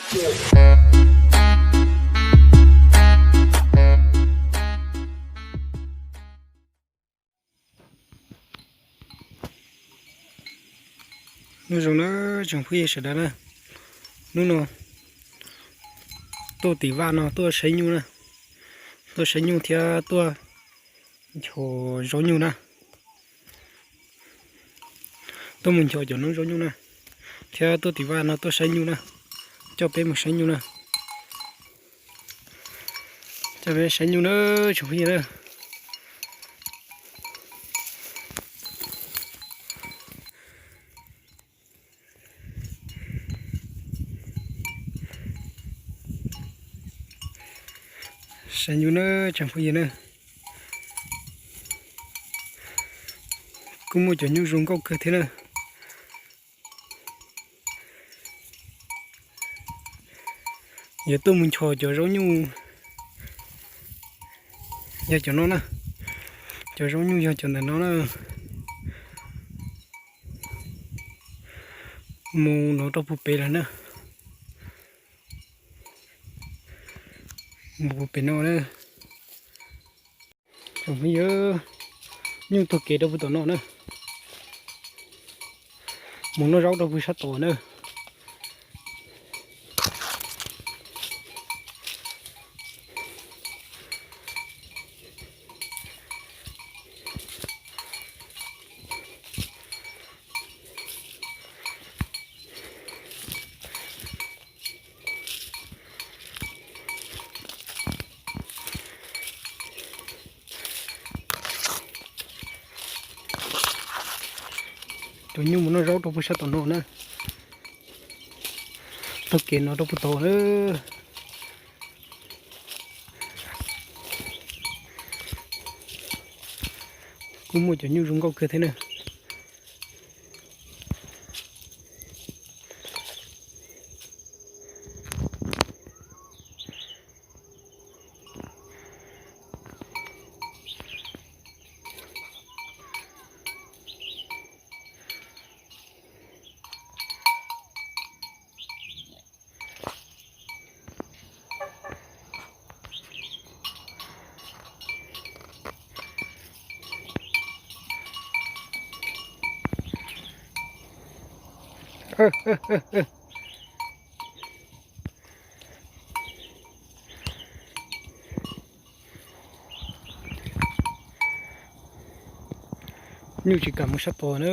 Nyob zoo na tsoom phooj ywg sawv daws na, hnub no tuaj tim vaj no tuaj saib nyuj na, tuaj saib nyuj thiab tuaj nchos zaub nyuj na, tuaj mus nchos cov noob zaub nyuj na, thiab tuaj tim vaj no tuaj saib nyuj na, coj peb mus saib nyuj na, coj peb saib nyuj na tsoom phooj ywg na. Saib nyuj na tsoom phooj ywg na, kuj muaj cov nyuj zoo nkauj kawg thiab na. Yuav tuaj mus nchos cov zaub nyuj yog cov no na, cov zaub nyuj yog cov ntawm no na. Mus no rau puag pem lawm na, mus puag pem no na. Tsoom phooj ywg, nyuj taug kev rau puag tom no na, mus noj zaub rau puag sab tod na. Cov nyuj mus noj zaub rau puag sab tom no na, taug kev no rau puag tod na. Kuj muaj cov nyuj zoo nkauj kawg thiab na. Nyuj tsis kam mus sab tod na.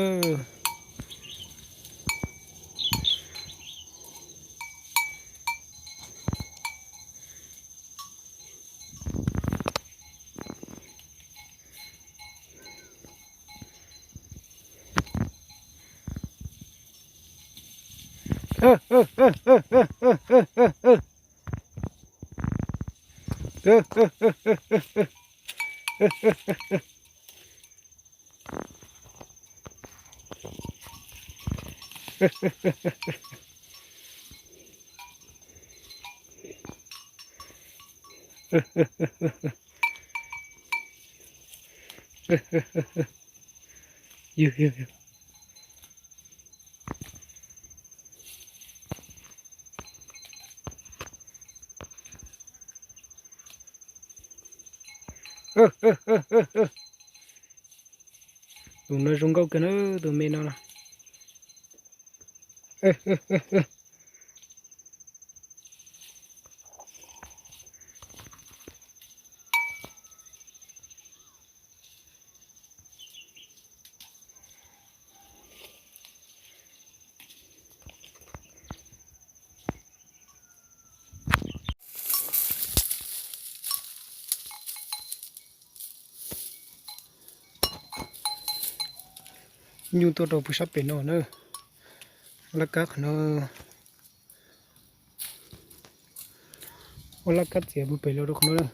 Yog, yog, yog. Tus no zoo nkauj kawg na, tus me no na. Nyuj tuaj rau puag sab pem no na. Laj kab qhov no. Ua laj kab txiav puag pem los rau qhov no na.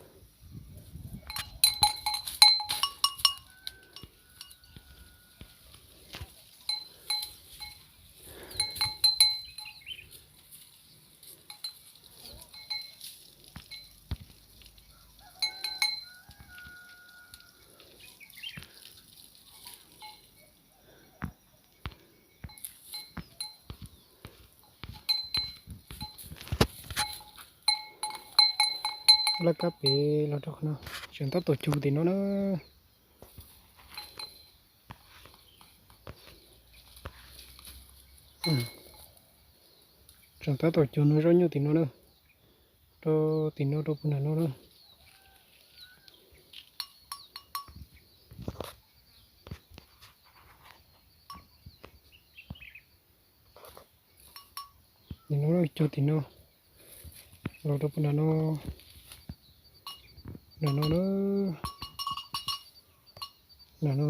Laj kab pem los rau qhov no, tseem tab tom cug tim no na. Tseem tab tom cug no zaub nyuj tim no na, rau tim no rau puag nram no na. Nim no cog tim no los rau puag nram no, nram no na, nram no.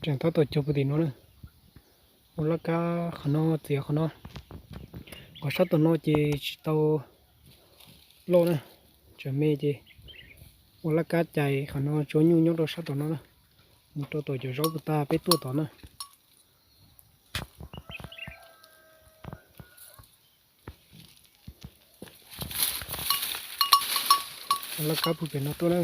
Tseem tab tom cog puag tim no na. Ua laj kab qhov no txiav qhov no, qhov sab tom no ces tsis tau loj na, tseem me ces ua laj kab cais qhov no tsuav nyuj nyob rau sab tom no na. Mus rau tom cov zaub puag ta peb tuaj tod na. Laj kab puag pem no tuaj na.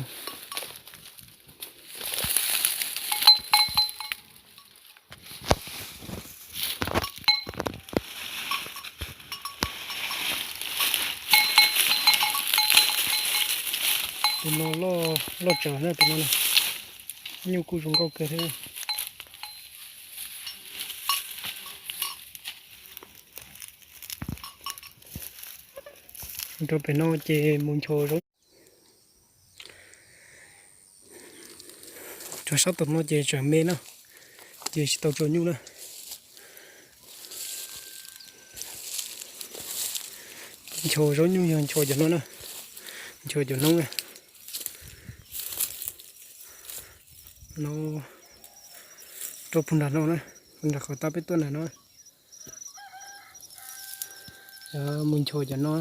Tus no loj tsawv na, tus no na, nyuj kuj zoo nkauj kawg thiab. Rau pem no ces mus ncho zaub. Rau sab tom no ces tseem me na, ces tsis tau tsuav nyuj na. Ncho zaub nyuj yog ncho cov no na, ncho cov noob na. No rau puag nram no na, puag nram qhov tab peb tuaj nram no. Mus ncho cov no,